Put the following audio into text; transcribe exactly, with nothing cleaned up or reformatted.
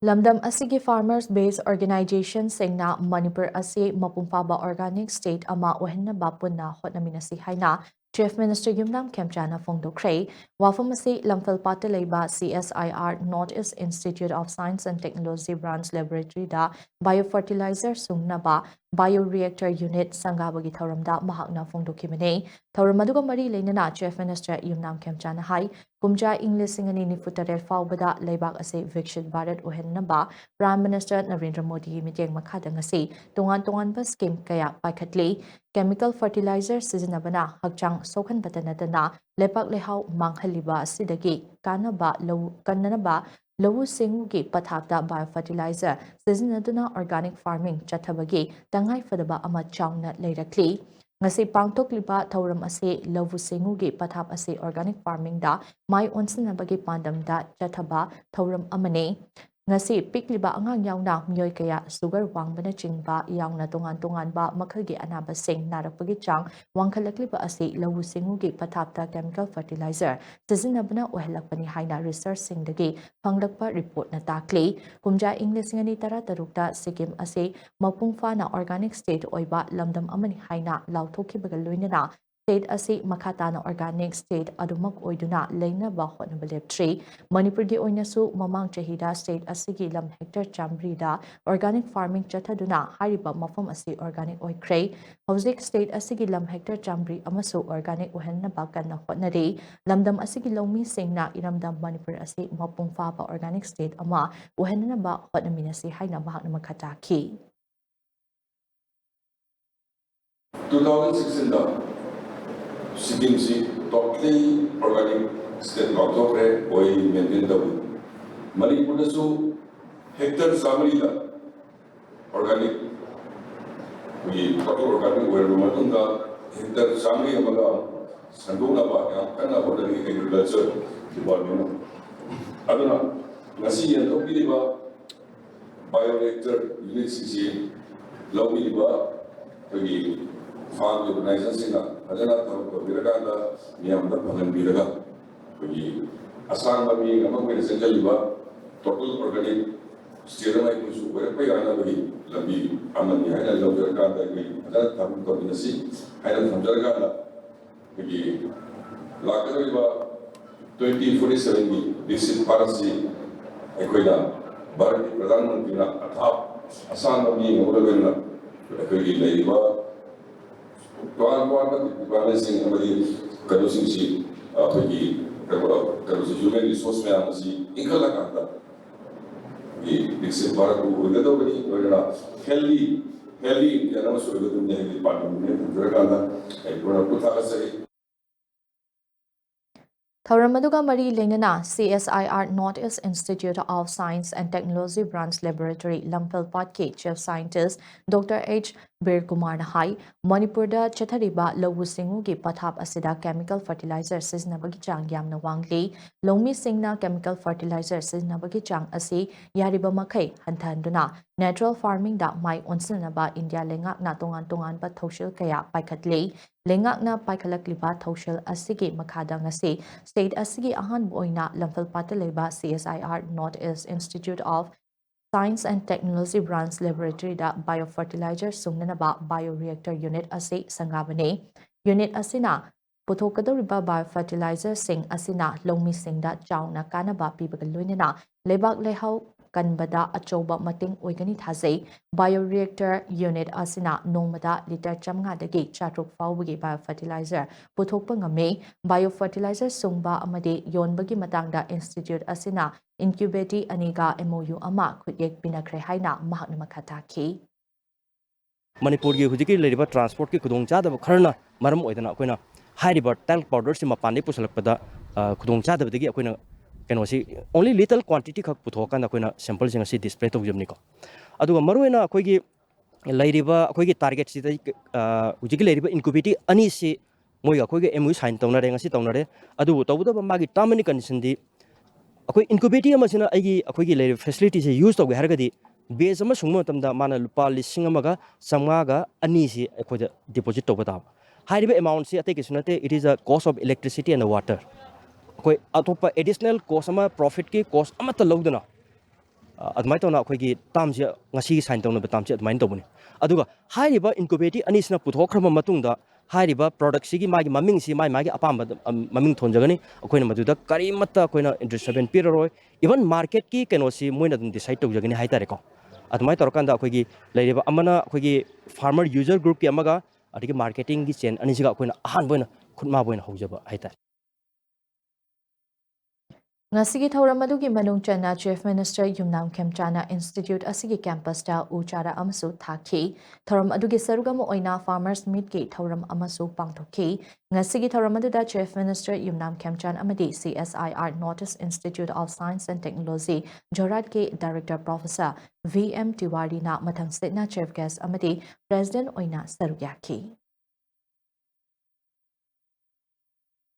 ꯂꯝꯗꯝ ꯑꯁꯤꯒꯤ farmers based organizationꯁꯤꯡꯅ Manipur ꯑꯁꯤ ꯃꯄꯨꯡ ꯐꯥꯕ organic state ꯑꯃ ꯑꯣꯏꯍꯟꯅꯕ ꯄꯨꯟꯅ ꯍꯣꯠꯅꯃꯤꯟꯅꯁꯤ ꯍꯥꯏꯅ Chief Minister ꯌꯨꯝꯅꯥꯝ ꯈꯦꯝꯆꯥꯅ ꯐꯣꯡꯗꯣꯛꯈ꯭ꯔꯦ꯫ ꯋꯥꯐꯝ ꯑꯁꯤ ꯂꯝꯐꯦꯜꯄꯥꯠꯇ ꯂꯩꯕ C S I R North East Institute of Science and Technology Branch Laboratoryꯗ biofertilizer ꯁꯨꯡꯅꯕ bioreactor unit ꯁꯪꯒꯥꯕꯒꯤ ꯊꯧꯔꯝꯗ ꯃꯍꯥꯛꯅ ꯐꯣꯡꯗꯣꯛꯈꯤꯕꯅꯤ꯫ ꯊꯧꯔꯝ ꯑꯗꯨꯒ ꯃꯔꯤ ꯂꯩꯅꯅ Chief Minister ꯌꯨꯝꯅꯥꯝ ꯈꯦꯝꯆꯥꯅ ꯍꯥꯏ, ꯀꯨꯝꯖꯥ ꯏꯪ ꯂꯤꯁꯤꯡ ꯑꯅꯤ ꯅꯤꯐꯨ ꯇꯔꯦꯠ ꯐꯥꯎꯕꯗ ꯂꯩꯕꯥꯛ ꯑꯁꯤ ꯕꯤꯛꯁꯤꯠ ꯚꯥꯔꯠ ꯑꯣꯏꯍꯟꯅꯕ Prime Minister ꯅꯔꯦꯟꯗ꯭ꯔ ꯃꯣꯗꯤꯒꯤ ꯃꯤꯠꯌꯦꯡ ꯃꯈꯥꯗ ꯉꯁꯤ ꯇꯣꯉꯥꯟ ꯇꯣꯉꯥꯟꯕ scheme ꯀꯌꯥ ꯄꯥꯏꯈꯠꯂꯤ꯫ Chemical fertilizer ꯁꯤꯖꯤꯟꯅꯕꯅ ꯍꯛꯆꯥꯡ ꯁꯣꯛꯍꯟꯕꯇ ꯅꯠꯇꯅ ꯂꯩꯄꯥꯛ ꯂꯩꯍꯥꯎ ꯃꯥꯡꯍꯜꯂꯤꯕ ꯑꯁꯤꯗꯒꯤ ꯀꯥꯟꯅꯕ ꯂꯧ-, ꯀꯟꯅꯅꯕ ꯂꯧꯎ ꯁꯤꯡꯎꯒꯤ ꯄꯊꯥꯞꯇ biofertilizer ꯁꯤꯖꯤꯟꯅꯗꯨꯅ organic farming ꯆꯠꯊꯕꯒꯤ ꯇꯉꯥꯏ ꯐꯗꯕ ꯑꯃ ꯆꯥꯎꯅ ꯂꯩꯔꯛꯂꯤ꯫ ꯉꯁꯤ ꯄꯥꯡꯊꯣꯛꯂꯤꯕ ꯊꯧꯔꯝ ꯑꯁꯤ ꯂꯧꯎ ꯁꯤꯡꯎꯒꯤ ꯄꯊꯥꯞ ꯑꯁꯤ organic farmingꯗ ꯃꯥꯏ ꯑꯣꯟꯁꯤꯟꯅꯕꯒꯤ ꯄꯥꯟꯗꯝꯗ ꯆꯠꯊꯕ ꯊꯧꯔꯝ ꯑꯃꯅꯤ꯫ ꯉꯁꯤ ꯄꯤꯛꯂꯤꯕ ꯑꯉꯥꯡ ꯌꯥꯎꯅ ꯃꯤꯑꯣꯏ ꯀꯌꯥ sugar ꯋꯥꯡꯕꯅꯆꯤꯡꯕ ꯌꯥꯎꯅ ꯇꯣꯉꯥꯟ ꯇꯣꯉꯥꯟꯕ ꯃꯈꯜꯒꯤ ꯑꯅꯥꯕꯁꯤꯡ ꯅꯥꯔꯛꯄꯒꯤ ꯆꯥꯡ ꯋꯥꯡꯈꯠꯂꯛꯂꯤꯕ ꯑꯁꯤ ꯂꯧꯎ ꯁꯤꯡꯎꯒꯤ ꯄꯊꯥꯞꯇ chemical fertilizer ꯁꯤꯖꯤꯟꯅꯕꯅ ꯑꯣꯏꯍꯜꯂꯛꯄꯅꯤ ꯍꯥꯏꯅ researchꯁꯤꯡꯗꯒꯤ ꯐꯪꯂꯛꯄ reportꯅ ꯇꯥꯛꯂꯤ꯫ ꯀꯨꯝꯖꯥ ꯏꯪ ꯂꯤꯁꯤꯡ ꯑꯅꯤ ꯇꯔꯥ ꯇꯔꯨꯛꯇ ꯁꯤꯛꯀꯤꯝ ꯑꯁꯤ ꯃꯄꯨꯡ ꯐꯥꯅ organic state ꯑꯣꯏꯕ ꯂꯝꯗꯝ ꯑꯃꯅꯤ ꯍꯥꯏꯅ ꯂꯥꯎꯊꯣꯛꯈꯤꯕꯒ ꯂꯣꯏꯅꯅ state ꯑꯁꯤ ꯃꯈꯥ ꯇꯥꯅ organic state ꯑꯗꯨꯃꯛ ꯑꯣꯏꯗꯨꯅ ꯂꯩꯅꯕ ꯍꯣꯠꯅꯕ ꯂꯦꯞꯇ꯭ꯔꯤ꯫ ꯃꯅꯤꯄꯨꯔꯒꯤ ꯑꯣꯏꯅꯁꯨ ꯃꯃꯥꯡ ꯆꯍꯤꯗ state ꯑꯁꯤꯒꯤ ꯂꯝ hectare ꯆꯥꯃꯔꯤꯗ organic farming ꯆꯠꯊꯗꯨꯅ ꯍꯥꯏꯔꯤꯕ ꯃꯐꯝ ꯑꯁꯤ organic ꯑꯣꯏꯈ꯭ꯔꯦ꯫ ꯍꯧꯖꯤꯛ state ꯑꯁꯤꯒꯤ ꯂꯝ hectare ꯆꯥꯃꯔꯤ ꯑꯃꯁꯨ organic ꯑꯣꯏꯍꯟꯅꯕ ꯀꯟꯅ ꯍꯣꯠꯅꯔꯤ꯫ ꯂꯝꯗꯝ ꯑꯁꯤꯒꯤ ꯂꯧꯃꯤꯁꯤꯡꯅ ꯏꯔꯝꯗꯝ ꯃꯅꯤꯄꯨꯔ ꯑꯁꯤ ꯃꯄꯨꯡ ꯐꯥꯕ organic state ꯑꯃ ꯑꯣꯏꯍꯟꯅꯕ ꯍꯣꯠꯅꯃꯤꯟꯅꯁꯤ ꯍꯥꯏꯅ ꯃꯍꯥꯛꯅ ꯃꯈꯥ ꯇꯥꯈꯤ꯫ Two thousand sixteenꯗ ꯁꯤꯛꯀꯤꯝꯁꯤ totally organic state ꯂꯥꯎꯊꯣꯛꯈ꯭ꯔꯦ, ꯑꯣꯏ maintain ꯇꯧꯏ꯫ ꯃꯅꯤꯄꯨꯔꯗꯁꯨ hectare ꯆꯥꯃꯔꯤꯗ organic, ꯑꯩꯈꯣꯏꯒꯤ total organic ꯑꯣꯏꯔꯕ ꯃꯇꯨꯡꯗ hectare ꯆꯥꯃꯔꯤ ꯑꯃꯒ ꯁꯟꯗꯣꯛꯅꯕ ꯌꯥꯝ ꯀꯟꯅ ꯍꯣꯠꯅꯔꯤ agriculture departmentꯅ꯫ ꯑꯗꯨꯅ ꯉꯁꯤ ꯌꯦꯟꯊꯣꯛꯄꯤꯔꯤꯕ bioreactor unitꯁꯤꯡꯁꯤ ꯂꯧꯕꯤꯔꯤꯕ ꯑꯩꯈꯣꯏꯒꯤ farmꯒꯤ organizationꯁꯤꯡꯅ ꯐꯖꯅ ꯊꯕꯛ ꯇꯧꯕꯤꯔꯀꯥꯟꯗ ꯃꯤꯌꯥꯝꯗ ꯐꯪꯍꯟꯕꯤꯔꯒ ꯑꯩꯈꯣꯏꯒꯤ ꯑꯁꯥꯡꯕ ꯃꯤꯠꯌꯦꯡ ꯑꯃ ꯑꯣꯏꯅ ꯆꯪꯁꯤꯜꯂꯤꯕ total organic ꯁ꯭ꯇꯦꯠ ꯑꯃ ꯑꯩꯈꯣꯏꯁꯨ ꯑꯣꯏꯔꯛꯄ ꯌꯥꯅꯕꯒꯤ ꯂꯝꯕꯤ ꯑꯃꯅꯤ ꯍꯥꯏꯅ ꯂꯧꯖꯔꯀꯥꯟꯗ ꯑꯩꯈꯣꯏ ꯐꯖꯅ ꯊꯕꯛ ꯇꯧꯃꯤꯟꯅꯁꯤ ꯍꯥꯏꯅ ꯊꯝꯖꯔꯀꯥꯟꯗ, ꯑꯩꯈꯣꯏꯒꯤ ꯂꯥꯛꯀꯗꯧꯔꯤꯕ ꯇ꯭ꯋꯦꯟꯇꯤ ꯐꯣꯔꯇꯤ ꯁꯚꯦꯟꯒꯤ ꯕꯤꯛꯁꯤꯠ ꯚꯥꯔꯠꯁꯤ ꯑꯩꯈꯣꯏꯅ ꯚꯥꯔꯠꯀꯤ ꯄ꯭ꯔꯙꯥꯟ ꯃꯟꯇ꯭ꯔꯤꯅ ꯑꯊꯥꯞ ꯑꯁꯥꯡꯕ ꯃꯤꯠꯌꯦꯡ ꯑꯃꯒ ꯂꯣꯏꯅꯅ ꯑꯩꯈꯣꯏꯒꯤ ꯂꯩꯔꯤꯕ ꯇꯣꯉꯥꯟ ꯇꯣꯉꯥꯟꯕ ꯗꯤꯄꯥꯔꯠꯃꯦꯟꯁꯤꯡ ꯑꯃꯗꯤ ꯀꯩꯅꯣꯁꯤꯡꯁꯤ, ꯑꯩꯈꯣꯏꯒꯤ ꯀꯩꯅꯣ, ꯀꯩꯅꯣꯁꯤ, ꯍ꯭ꯌꯨꯃꯦꯟ ꯔꯤꯁꯣꯔꯁ ꯃꯌꯥꯝ ꯑꯁꯤ ꯏꯟꯈꯠꯂꯀꯥꯟꯗ ꯑꯩꯈꯣꯏꯒꯤ ꯕꯤꯛꯁꯤꯠ ꯚꯥꯔꯠꯄꯨ ꯑꯣꯏꯒꯗꯧꯕꯅꯤ, ꯂꯣꯏꯅꯅ ꯍꯦꯜꯗꯤ, ꯍꯦꯜꯗꯤ ꯏꯟꯗꯤꯌꯥ ꯑꯃꯁꯨ ꯑꯣꯏꯒꯗꯕꯅꯤ ꯍꯥꯏꯕꯒꯤ ꯄꯥꯟꯗꯝꯗꯨꯅ ꯊꯝꯖꯔꯀꯥꯟꯗ ꯑꯩ ꯄꯨꯝꯅꯃꯛꯄꯨ ꯊꯥꯒꯠꯆꯔꯤ꯫ ꯊꯧꯔꯝ ꯑꯗꯨꯒ ꯃꯔꯤ ꯂꯩꯅꯅ C S I R North East Institute of Science and Technology Branch Laboratory ꯂꯝꯐꯦꯜꯄꯥꯠꯀꯤ Chief Scientist Doctor H ꯕꯤꯔ ꯀꯨꯃꯥꯔꯅ ꯍꯥꯏ, ꯃꯅꯤꯄꯨꯔꯗ ꯆꯠꯊꯔꯤꯕ ꯂꯧꯎ ꯁꯤꯡꯎꯒꯤ ꯄꯊꯥꯞ ꯑꯁꯤꯗ chemical fertilizer ꯁꯤꯖꯤꯟꯅꯕꯒꯤ ꯆꯥꯡ ꯌꯥꯝꯅ ꯋꯥꯡꯂꯤ꯫ ꯂꯧꯃꯤꯁꯤꯡꯅ chemical fertilizer ꯁꯤꯖꯤꯟꯅꯕꯒꯤ ꯆꯥꯡ ꯑꯁꯤ ꯌꯥꯔꯤꯕ ꯃꯈꯩ ꯍꯟꯊꯍꯟꯗꯨꯅ natural farming ꯗ ꯃꯥꯏ ꯑꯣꯟꯁꯤꯟꯅꯕ ꯏꯟꯗꯤꯌꯥ ꯂꯩꯉꯥꯛꯅ ꯇꯣꯉꯥꯟ ꯇꯣꯉꯥꯟꯕ ꯊꯧꯁꯤꯜ ꯀꯌꯥ ꯄꯥꯏꯈꯠꯂꯤ꯫ ꯂꯩꯉꯥꯛꯅ ꯄꯥꯏꯈꯠꯂꯛꯂꯤꯕ ꯊꯧꯁꯤꯜ ꯑꯁꯤꯒꯤ ꯃꯈꯥꯗ ꯉꯁꯤ state ꯑꯁꯤꯒꯤ ꯑꯍꯥꯟꯕ ꯑꯣꯏꯅ ꯂꯝꯐꯦꯜꯄꯥꯠꯇ ꯂꯩꯕ C S I R North East Institute of Science and Technology Branch Laboratory the biofertilizer ꯁꯨꯡꯅꯅꯕ bioreactor unit ꯑꯁꯤ ꯁꯪꯒꯥꯕꯅꯤ꯫ Unit ꯑꯁꯤꯅ ꯄꯨꯊꯣꯛꯀꯗꯧꯔꯤꯕ biofertilizer ꯁꯤꯡ ꯑꯁꯤꯅ ꯂꯧꯃꯤꯁꯤꯡꯗ ꯆꯥꯎꯅ ꯀꯥꯟꯅꯕ ꯄꯤꯕꯒ ꯂꯣꯏꯅꯅ ꯂꯩꯕꯥꯛ ꯂꯩꯍꯥꯎ ꯀꯟꯕꯗ ꯑꯆꯧꯕ ꯃꯇꯦꯡ ꯑꯣꯏꯒꯅꯤ ꯊꯥꯖꯩ꯫ Bioreactor unit ꯑꯁꯤꯅ ꯅꯣꯡꯃꯗ litre ꯆꯥꯝꯃꯉꯥꯗꯒꯤ ꯆꯥꯇ꯭ꯔꯨꯛ ꯐꯥꯎꯕꯒꯤ biofertilizer ꯄꯨꯊꯣꯛꯄ ꯉꯝꯃꯤ꯫ Biofertilizer ꯁꯨꯡꯕ ꯑꯃꯗꯤ ꯌꯣꯟꯕꯒꯤ ꯃꯇꯥꯡꯗ institute ꯑꯁꯤꯅ incubator ꯑꯅꯤꯒ M O U ꯑꯃ ꯈꯨꯠꯌꯦꯛ ꯄꯤꯅꯈ꯭ꯔꯦ ꯍꯥꯏꯅ ꯃꯍꯥꯛꯅ ꯃꯈꯥ ꯇꯥꯈꯤ꯫ ꯃꯅꯤꯄꯨꯔꯒꯤ ꯍꯧꯖꯤꯛꯀꯤ ꯂꯩꯔꯤꯕ transport ꯀꯤ ꯈꯨꯗꯣꯡꯆꯥꯗꯕ ꯈꯔꯅ ꯃꯔꯝ ꯑꯣꯏꯗꯅ ꯑꯩꯈꯣꯏꯅ ꯍꯥꯏꯔꯤꯕ talc powder ꯁꯤ ꯃꯄꯥꯟꯗꯒꯤ ꯄꯨꯁꯤꯜꯂꯛꯄꯗ, ꯑ, ꯈꯨꯗꯣꯡꯆꯥꯗꯕꯗꯒꯤ ꯑꯩꯈꯣꯏꯅ ꯀꯩꯅꯣꯁꯤ only little quantity ꯈꯛ ꯄꯨꯊꯣꯛꯑꯀꯥꯟꯗ ꯑꯩꯈꯣꯏꯅ sample ꯁꯤꯡ ꯑꯁꯤ display ꯇꯧꯖꯕꯅꯤꯀꯣ꯫ ꯑꯗꯨꯒ ꯃꯔꯨꯑꯣꯏꯅ ꯑꯩꯈꯣꯏꯒꯤ ꯂꯩꯔꯤꯕ ꯑꯩꯈꯣꯏꯒꯤ target ꯁꯤꯗ, ꯑ, ꯍꯧꯖꯤꯛꯀꯤ ꯂꯩꯔꯤꯕ incubator ꯑꯅꯤꯁꯤ ꯃꯣꯏꯒ ꯑꯩꯈꯣꯏꯒ M O U sign ꯇꯧꯅꯔꯦ, ꯉꯁꯤ ꯇꯧꯅꯔꯦ꯫ ꯑꯗꯨꯕꯨ ꯇꯧꯕꯇꯕꯨ ꯃꯥꯒꯤ term and condition ꯗꯤ ꯑꯩꯈꯣꯏ incubator ꯑꯃꯁꯤꯅ ꯑꯩꯒꯤ, ꯑꯩꯈꯣꯏꯒꯤ ꯂꯩꯔꯤꯕ facility ꯁꯦ use ꯇꯧꯒꯦ ꯍꯥꯏꯔꯒꯗꯤ batch ꯑꯃ ꯁꯨꯡꯕ ꯃꯇꯝꯗ ꯃꯥꯅ ꯂꯨꯄꯥ ꯂꯤꯁꯤꯡ ꯑꯃꯒ ꯆꯥꯝꯃꯉꯥꯒ ꯑꯅꯤꯁꯤ ꯑꯩꯈꯣꯏꯗ deposit ꯇꯧꯕ ꯇꯥꯕ꯫ ꯍꯥꯏꯔꯤꯕ amount ꯁꯤ ꯑꯇꯩ ꯀꯩꯁꯨ ꯅꯠꯇꯦ, it is a cost of electricity and water꯫ ꯑꯩꯈꯣꯏ ꯑꯇꯣꯞꯄ additional cost ꯑꯃ, profit ꯀꯤ cost ꯑꯃꯠꯇ ꯂꯧꯗꯅ ꯑ, ꯑꯗꯨꯃꯥꯏꯅ ꯇꯧꯅ ꯑꯩꯈꯣꯏꯒꯤ ꯇꯥꯝꯁꯦ, ꯉꯁꯤꯒꯤ ꯁꯥꯏꯟ ꯇꯧꯅꯕ ꯇꯥꯝꯁꯦ ꯑꯗꯨꯃꯥꯏꯅ ꯇꯧꯕꯅꯤ꯫ ꯑꯗꯨꯒ ꯍꯥꯏꯔꯤꯕ incubator ꯑꯅꯤꯁꯤꯅ ꯄꯨꯊꯣꯛꯈ꯭ꯔꯕ ꯃꯇꯨꯡꯗ ꯍꯥꯏꯔꯤꯕ ꯄ꯭ꯔꯗꯛꯁꯤꯒꯤ ꯃꯥꯒꯤ ꯃꯃꯤꯡꯁꯤ ꯃꯥꯒꯤ ꯃꯥꯒꯤ ꯑꯄꯥꯝꯕ, ꯑꯝ, ꯃꯃꯤꯡ ꯊꯣꯟꯖꯒꯅꯤ꯫ ꯑꯩꯈꯣꯏꯅ ꯃꯗꯨꯗ ꯀꯔꯤꯃꯠꯇ ꯑꯩꯈꯣꯏꯅ ꯏꯟꯇꯔꯐꯤꯌꯔꯦꯟꯁ ꯄꯤꯔꯔꯣꯏ꯫ ꯏꯚꯟ ꯃꯥꯔꯀꯦꯠꯀꯤ ꯀꯩꯅꯣꯁꯤ ꯃꯣꯏꯅ ꯑꯗꯨꯝ ꯗꯤꯁꯥꯏꯠ ꯇꯧꯖꯒꯅꯤ ꯍꯥꯏꯇꯥꯔꯦꯀꯣ꯫ ꯑꯗꯨꯃꯥꯏꯅ ꯇꯧꯔꯀꯥꯟꯗ ꯑꯩꯈꯣꯏꯒꯤ ꯂꯩꯔꯤꯕ ꯑꯃꯅ ꯑꯩꯈꯣꯏꯒꯤ ꯐꯥꯔꯃꯔ ꯌꯨꯖꯔ ꯒ꯭ꯔꯨꯞꯀꯤ ꯑꯃꯒ ꯑꯗꯒꯤ ꯃꯥꯔꯀꯦꯇꯤꯡꯒꯤ ꯆꯦꯟ ꯑꯅꯤꯁꯤꯒ ꯑꯩꯈꯣꯏꯅ ꯑꯍꯥꯟꯕ ꯑꯣꯏꯅ ꯈꯨꯠꯃꯥꯕ ꯑꯣꯏꯅ ꯍꯧꯖꯕ ꯍꯥꯏꯇꯥꯔꯦ꯫ ꯉꯁꯤꯒꯤ ꯊꯧꯔꯝ ꯑꯗꯨꯒꯤ ꯃꯅꯨꯡ ꯆꯟꯅ Chief Minister ꯌꯨꯝꯅꯥꯝ ꯈꯦꯝꯆꯥꯟꯅ ꯏꯟꯁꯇꯤꯇ꯭ꯌꯨꯠ ꯑꯁꯤꯒꯤ ꯀꯦꯝꯄꯁꯇ ꯎ ꯆꯥꯔꯥ ꯑꯃꯁꯨ ꯊꯥꯈꯤ꯫ ꯊꯧꯔꯝ ꯑꯗꯨꯒꯤ ꯁꯔꯨꯛ ꯑꯃ ꯑꯣꯏꯅ ꯐꯥꯔꯃꯔꯁ ꯃꯤꯠꯀꯤ ꯊꯧꯔꯝ ꯑꯃꯁꯨ ꯄꯥꯡꯊꯣꯛꯈꯤ꯫ ꯉꯁꯤꯒꯤ ꯊꯧꯔꯝ ꯑꯗꯨꯗ Chief Minister ꯌꯨꯝꯅꯥꯝ ꯈꯦꯝꯆꯥꯟ ꯑꯃꯗꯤ C S I R North East Institute of Science and Technology, ꯖꯣꯔꯍꯥꯠꯀꯤ Director Professor V M Tiwari ꯅ ꯃꯊꯪꯁꯤꯠꯅ Chief Guest ꯑꯃꯗꯤ President ꯑꯣꯏꯅ ꯁꯔꯨꯛ ꯌꯥꯈꯤ꯫